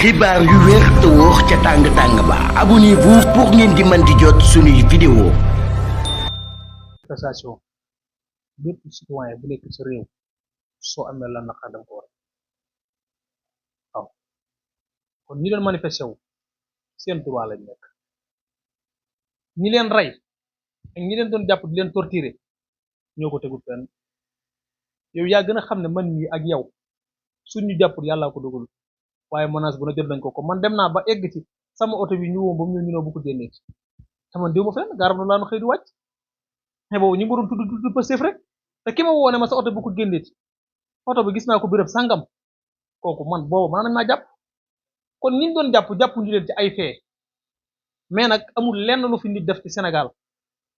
xibaar yu wér te wóor ca tàng-tàng ba abonnez-vous pour ngeen di mën di jot suñuy vidéo. manifestation bépp citoyen bu nekk ci réew soo amee la naqar danga ko war waaw kon ñi leen manifesté wu seen droit lañ nekk ñi leen rey ak ñi leen doon jàpp di leen torturer ñoo ko tegul fenn yow yaa gën a xam ne man mii ak yow suñ ñu jàppul yàllaa ko dogal waaye menace bu na jot nañ ko man dem naa ba egg ci sama oto bi ñu woom ba mu ñëw ñu ne bu ko génnee ci te man déw ma fenn garab laa xëy di wàcc mais boobu ñu ngi doon tudd Pastef rek te ki ma woo ne ma sa oto bu ko génnee ci oto bi gis naa ko béréb sangam kooku man boobu mën nañ maa jàpp kon ñi doon jàpp ñu leen ci ay fee mais nag amul lenn lu fi nit def ci Sénégal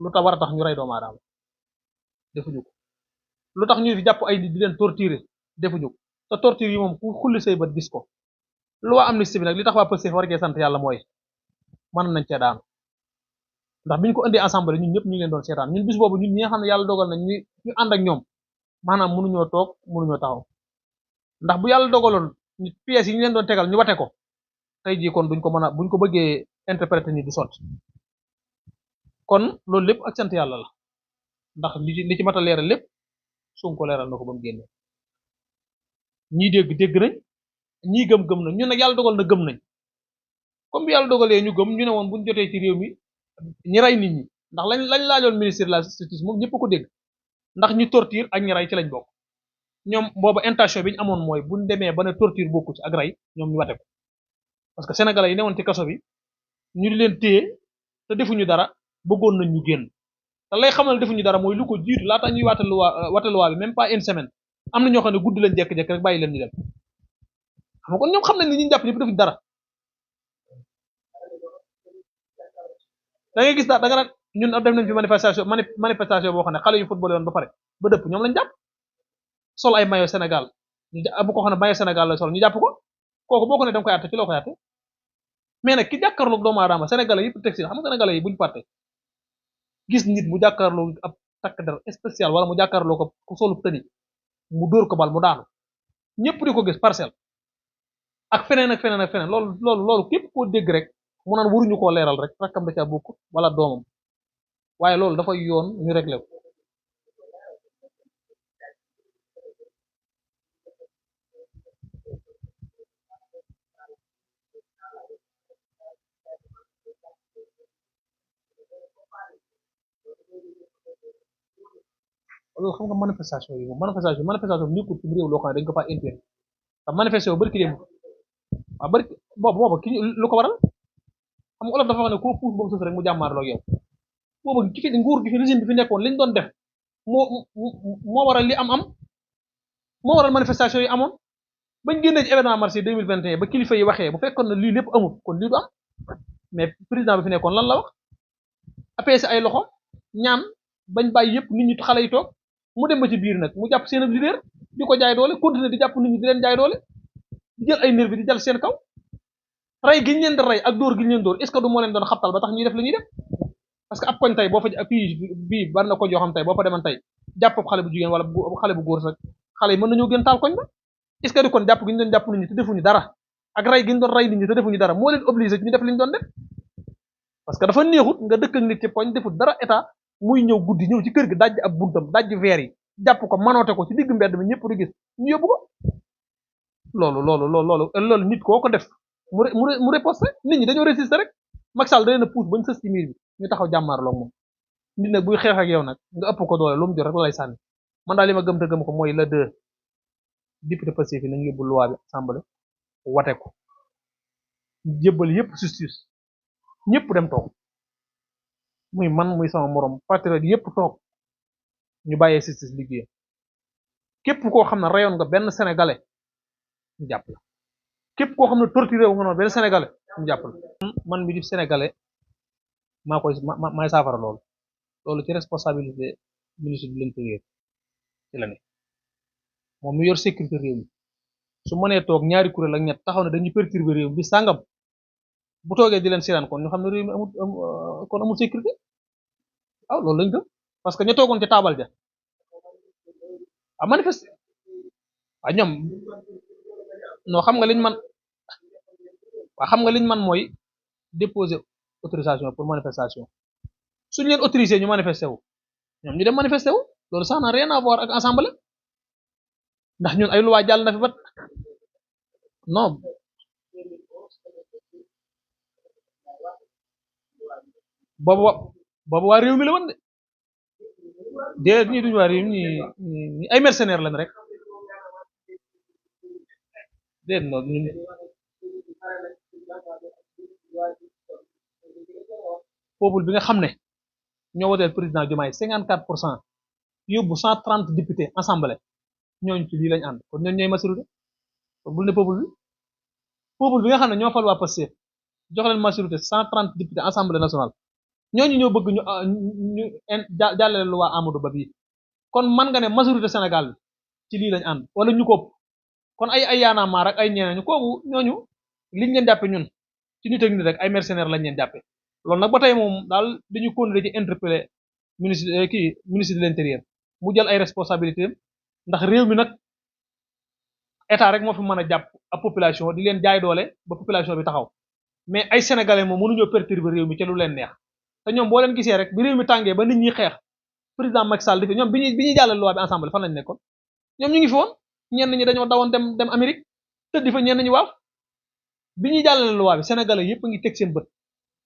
lu tax war a tax ñu rey doomu aadama defuñu ko lu tax ñu fi jàpp ay nit di leen torturer defuñu ko te torture yi moom ku xulli say bët gis ko loi amnistie bi nag li tax waa Pastef war cee sant yàlla mooy mën nañ cee daanu ndax biñ ko indi assemblée ñun ñëpp ñu ngi leen doon seetaan ñun bis boobu ñun ñi nga xam ne yàlla dogal nañ ñu ànd ak ñoom maanaam mënuñoo toog mënuñoo taxaw ndax bu yàlla dogaloon nit pièces yi ñu leen doon tegal ñu wate ko tey jii kon duñ ko mën a buñ ko bëggee interpréter ni du sotti kon loolu lépp ak sant yàlla la ndax li ci mat a leeral lépp Sonko leeral na ko ba mu génne ñii dégg nañ ñii gëm nañ ñun nag yàlla dogal na gëm nañ comme bi yàlla dogalee ñu gëm ñu ne woon buñ jotee ci réew mi ñi rey nit ñi ndax lañ laajoon ministre de la justice moom ñëpp ko dégg ndax ñu torture ak ñi rey ci lañ bokk ñoom booba intention bi ñu amoon mooy buñ demee ba ne torture bokku ci ak rey ñoom ñu wate ko parce que sénégalais yi newoon ci kaso bi ñu di leen téye te defuñu dara bëggoon nañ ñu génn te lay xamal defuñu dara mooy lu ko jiitu laata ñuy wate loi bi même pas une semaine am na ñoo xam ne guddi lañ jekk-jekk rek bàyyi leen ñu dem xam nga kon ñoom xam nañ ni ñu jàpp ñëpp defuñu dara da ngay gis daal da nga naan ñun def nañ fi manifestation boo xam ne xale yu football yoon ba pare ba dëpp ñoom lañ jàpp sol ay maillot Sénégal bu ko xam ne maillot Sénégal la sol ñu jàpp ko kooku boo ko ne da nga koy àtte ci loo koy àtte mais nag ki jàkkaarloog doomu aadama sénégalais yëpp teg si xam nga sénégalais yi buñu fàtte gis nit mu jàkkaarloo ab takk der spécial wala mu jàkkaarloo ko ku solu tëni mu dóor ko bal mu daanu ñëpp di ko gis parcelle ak feneen ak feneen loolu képp koo dégg rek mu naan waruñu koo leeral rek rakkam da caa bokk wala doomam waaye loolu dafay yoon ñu réglé ko loolu xam nga manifestation yi moom manifestation nekkul ci réew loo xam ne dañ ko faa intérêt te manifestation yu bari ki dem waaw bari boobu ki lu ko waral xam nga olof dafa wax ne koo puus boobu sës rek mu jàmmaarloo ak yow boobu ki fi nguur gi fi régime bi fi nekkoon liñ doon def moo waral li am moo waral manifestation yi amoon bañ génnee ci événement mars 2021 ba kilifa yi waxee bu fekkoon ne lii lépp amul kon lii du am mais président bi fi nekkoon lan la wax apes ay loxo ñaan bañ bàyyi yëpp nit ñi xale yi toog mu dem ba ci biir nag mu jàpp seen leader di ko jaay doole continuer di jàpp nit ñi di leen jaay doole di jël ay nerf bi di jàll seen kaw rey gi ñu leen di rey ak dóor gi ñu leen dóor est ce que du moo leen doon xabtal ba tax ñuy def la ñuy def parce que ab koñ tey boo fa fii bii bari na koñ yoo xam tey boo fa deman tey jàpp xale bu jigéen wala xale bu góor sax xale yi mën nañoo gën taal koñ ba est ce que du kon jàpp gi ñu doon jàpp nit ñi te defuñu dara ak rey gi ñu doon rey nit ñi te defuñu dara moo leen obligé ñu def li ñu doon def parce que dafa neexut nga dëkk ak nit ci poñ defut dara état muy ñëw guddi ñëw ci kër gi dajj ab buntam dajj veer yi jàpp ko manoote ko ci digg mbedd mi ñëpp di gis ñu yóbbu ko loolu nit koo ko def mu riposte nit ñi dañoo résister rek Macky Sall da leen a pousse bañ sës ci miir bi ñu taxaw jàmmaarloo moom nit nag buy xeex ak yow nag nga ëpp ko doole lu mu jot rek la lay sànni man daal li ma gëm te gëm ko mooy le 2 député Pastef yi nañu yóbbu loi bi assemblée wate ko jébbal yëpp justice ñëpp dem toog muy man muy sama morom patriote yëpp toog ñu bàyyee justice liggéey képp koo xam ne rayoon nga benn sénégalais ñu jàpp la képp koo xam ne torturé wu nga noonu benn sénégalais ñu jàpp la man mi di sénégalais maay saafara loolu ci responsabilité ministre de l'intérieur ci la ne moom mi yor sécurité réew mi su mënee toog ñaari kuréel ak ñett taxaw ne dañuy perturber réew mi bi sàngam bu toogee di leen seetaan kon ñu xam ne réew mi amul sécurité waaw loolu lañ gëm parce que ña toogoon ca taabal ja a manifester waaw ñoom noo xam nga liñ man waa xam nga liñ man mooy déposer autorisation pour manifestation suñu leen autorisé ñu manifester wu ñoom ñu dem manifester wu loolu ça n'a rien à voir ak assemblée ndax ñun ay loi jàll na fi ba non boobu waa réew mi la woon de déedéet ñii duñu waa réew mi ñi ay mercenaires lañ rek déedéet non ñun peuple bi nga xam ne ñoo woteel président Diomaye 54% yóbbu 130 députés assemblée ñooñu ci lii lañ ànd kon ñooñu ñooy majorité kon bul ne peuple bi nga xam ne ñoo fal waa Pastef jox leen majorité 130 députés assemblée nationale ñooñu ñoo bëgg ñu jàllale lu waa Amadou Ba bii kon man nga ne majorité Sénégal bi ci lii lañ ànd wala ñu ko kon ay yaanaa maar ak ay ñeneen kooku ñooñu liñ leen jàppe ñun ci nit ak nit rek ay mercenaires lañ leen jàppe loolu nag ba tey moom daal dañu continuer ci interpeller ministre de l'intérieur mu jël ay responsabilités ndax réew mi nag état rek moo fi mën a jàpp ab population di leen jaay doole ba population bi taxaw mais ay sénégalais moom mënuñoo perturber réew mi ca lu leen neex te ñoom boo leen gisee rek bi réew mi tàngee ba nit ñi xeex président Macky Sall di fi ñoom bi ñuy jàllale loi bi assemblée fan lañ nekkoon ñoom ñu ngi fi woon ñenn ñi dañoo dawoon dem Amérique tëddi fa ñenn ñi waaw bi ñuy jàllale loi bi sénégalais yëpp a ngi teg seen bët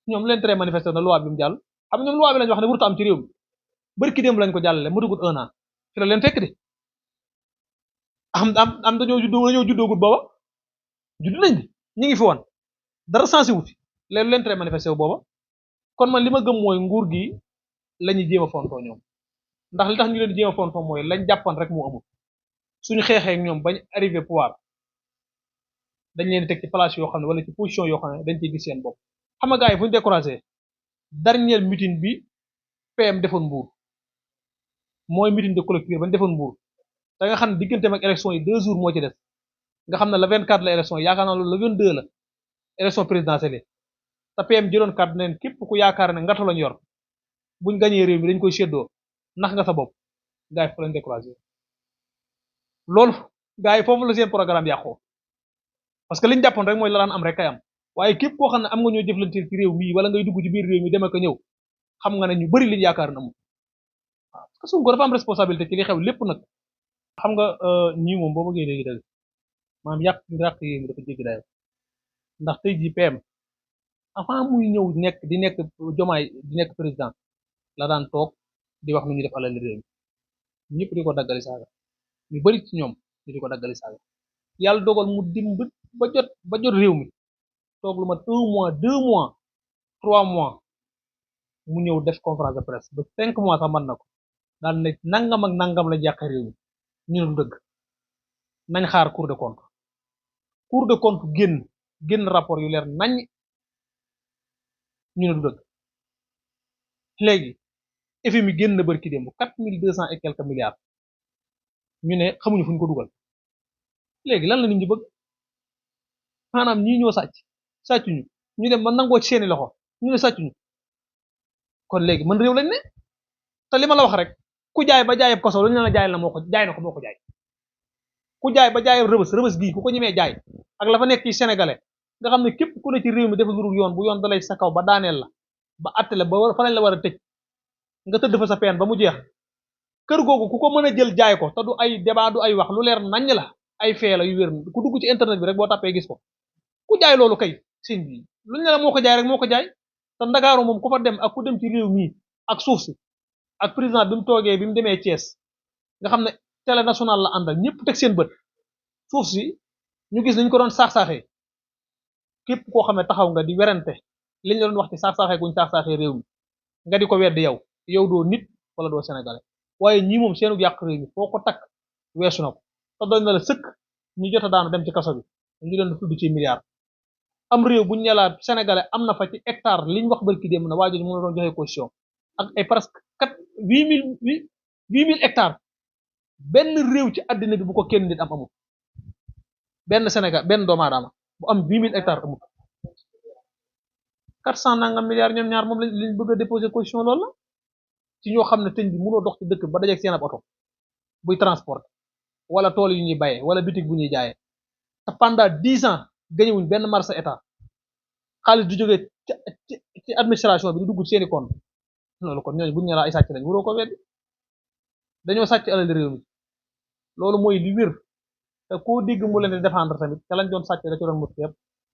ñoom leen tere manifester na loi bi mu jàll xam ñoom loi bi lañ wax ne warut am ci réew mi bari ki démb lañ ko jàllale mu dugul 1 an fi la leen fekk de am dañoo juddoogut booba judd nañ di ñu ngi fi woon dara sensé wu fi leen tere manifester wu booba kon man li ma gëm mooy nguur gi la ñuy jéem a fontoo ñoom ndax li tax ñu leen jéem a fontoo mooy lañ jàppan rek moo amul suñu xeexee ak ñoom bañ arrivé pouvoir dañ leen teg ci place yoo xam ne wala ci position yoo xam ne dañ ciy gis seen bopp xam nga gars yi fu ñu découragé dernier meeting bi PM defoon Mbour mooy meeting de clôture bañ defoon Mbour da nga xam ne digganteem ak élection yi 2 jours moo ci des nga xam ne le 24 la élection yaakaar naa loolu le 22 la élection présidentielle te PM jëloon kàddu neen képp ku yaakaar ne ngatu lañ yor buñ gañee réew mi dañ koy séddoo nax nga sa bopp gars yi fa lañ découragé loolu gars yi foofu la seen programme yàqoo parce que liñ jàppoon rek mooy la daan am rek kay am waaye képp koo xam ne am nga ñoo jëflanteel ci réew mi wala ngay dugg ci biir réew mi dem ak a ñëw xam nga ne ñu bari liñ yaakaar na amul waaw parce que Sonko dafa am responsabilité ci li xew lépp nag xam nga ñii moom boo bëggee léegi dëgg maanaam yàq yi dafa jéggi dayo ndax tey jii PM avant muy ñëw di nekk Jomaay di nekk président la daan toog di wax nu ñu def alal réew mi ñëpp di ko daggali saaga ñu bari ci ñoom ñu di ko daggali saaga yàlla dogal mu dim ba jot réew mi toog lu mat 1 mois 2 mois 3 mois mu ñëw def conférence de presse ba 5 mois sax mën na ko daal ne nangam ak nangam la jàq réew mi ñu ne du dëgg nañ xaar cour de compte génn rapport yu leer nañ ñu ne du dëgg léegi FMI génn na bari ki démb 4200 et quelques milliards ñu ne xamuñu fu ñu ko dugal léegi lan la nit ñi bëgg maanaam ñii ñoo sàccuñu ñu dem ba nangoo ci seeni loxo ñu ne sàccuñu kon léegi man réew lañ ne te li ma la wax rek ku jaay ba jaayeb koso lu ñu la jaay na moo ko jaay ku jaay ba jaayeb rëbës gii ku ko ñemee jaay ak la fa nekk ci sénégalais nga xam ne képp ku ne ci réew mi def lu dul yoon bu yoon dalay sa kaw ba daaneel la ba atte la ba fa lañ la war a tëj nga tëdd fa sa peen ba mu jeex kër googu ku ko mën a jël jaay ko te du ay débat du ay wax lu leer naññ la ay fee la yu wér ku dugg ci internet bi rek boo tàppee gis ko ku jaay loolu kay sin bi lu ñu la moo ko jaay rek moo ko jaay te Ndakaaru moom ku fa dem ak ku dem ci réew mii ak suuf si ak président bi mu toogee bi mu demee Thiès nga xam ne télé national la àndal ñëpp teg seen bët suuf si ñu gis nañ ko doon saax-saaxee képp koo xam ne taxaw nga di werante liñ la doon wax ci saax-saaxee guñ saax-saaxee réew mi nga di ko weddi yow doo nit wala doo sénégalais waaye ñii moom seenu yàq réew mi foo ko takk weesu na ko te doon na la sëkk ñu jot a daanu dem ci kaso bi ñu leen tudd ci milliards am réew buñ ne la sénégalais am na fa ci hectare liñ wax barki dem na waa jooju mu la doon joxe caution ak ay presque 8000 hectares benn réew ci àddina bi bu ko kenn nit am amul benn Sénégal benn doomu aadama bu am 8000 hectares amul 400 nangam milliards ñoom ñaar moom lañ bëgg a déposer caution loolu la ci ñoo xam ne tëñ bi mënoo dox ci dëkk ba dajeeg seen ab oto buy transport wala tool yu ñuy bayee wala bitig bu ñuy jaayee te pendant 10 ans gañewuñ benn marché état xaalis du jógee ci administration bi di dugg seeni compte loolu kon ñooñu buñ ne la ay sàcc lañ waroo ko weddi dañoo sàcc alal réew mi loolu mooy li wér te koo dégg mu leen di défendre tamit te lañ doon sàcc da ci doon mut yëpp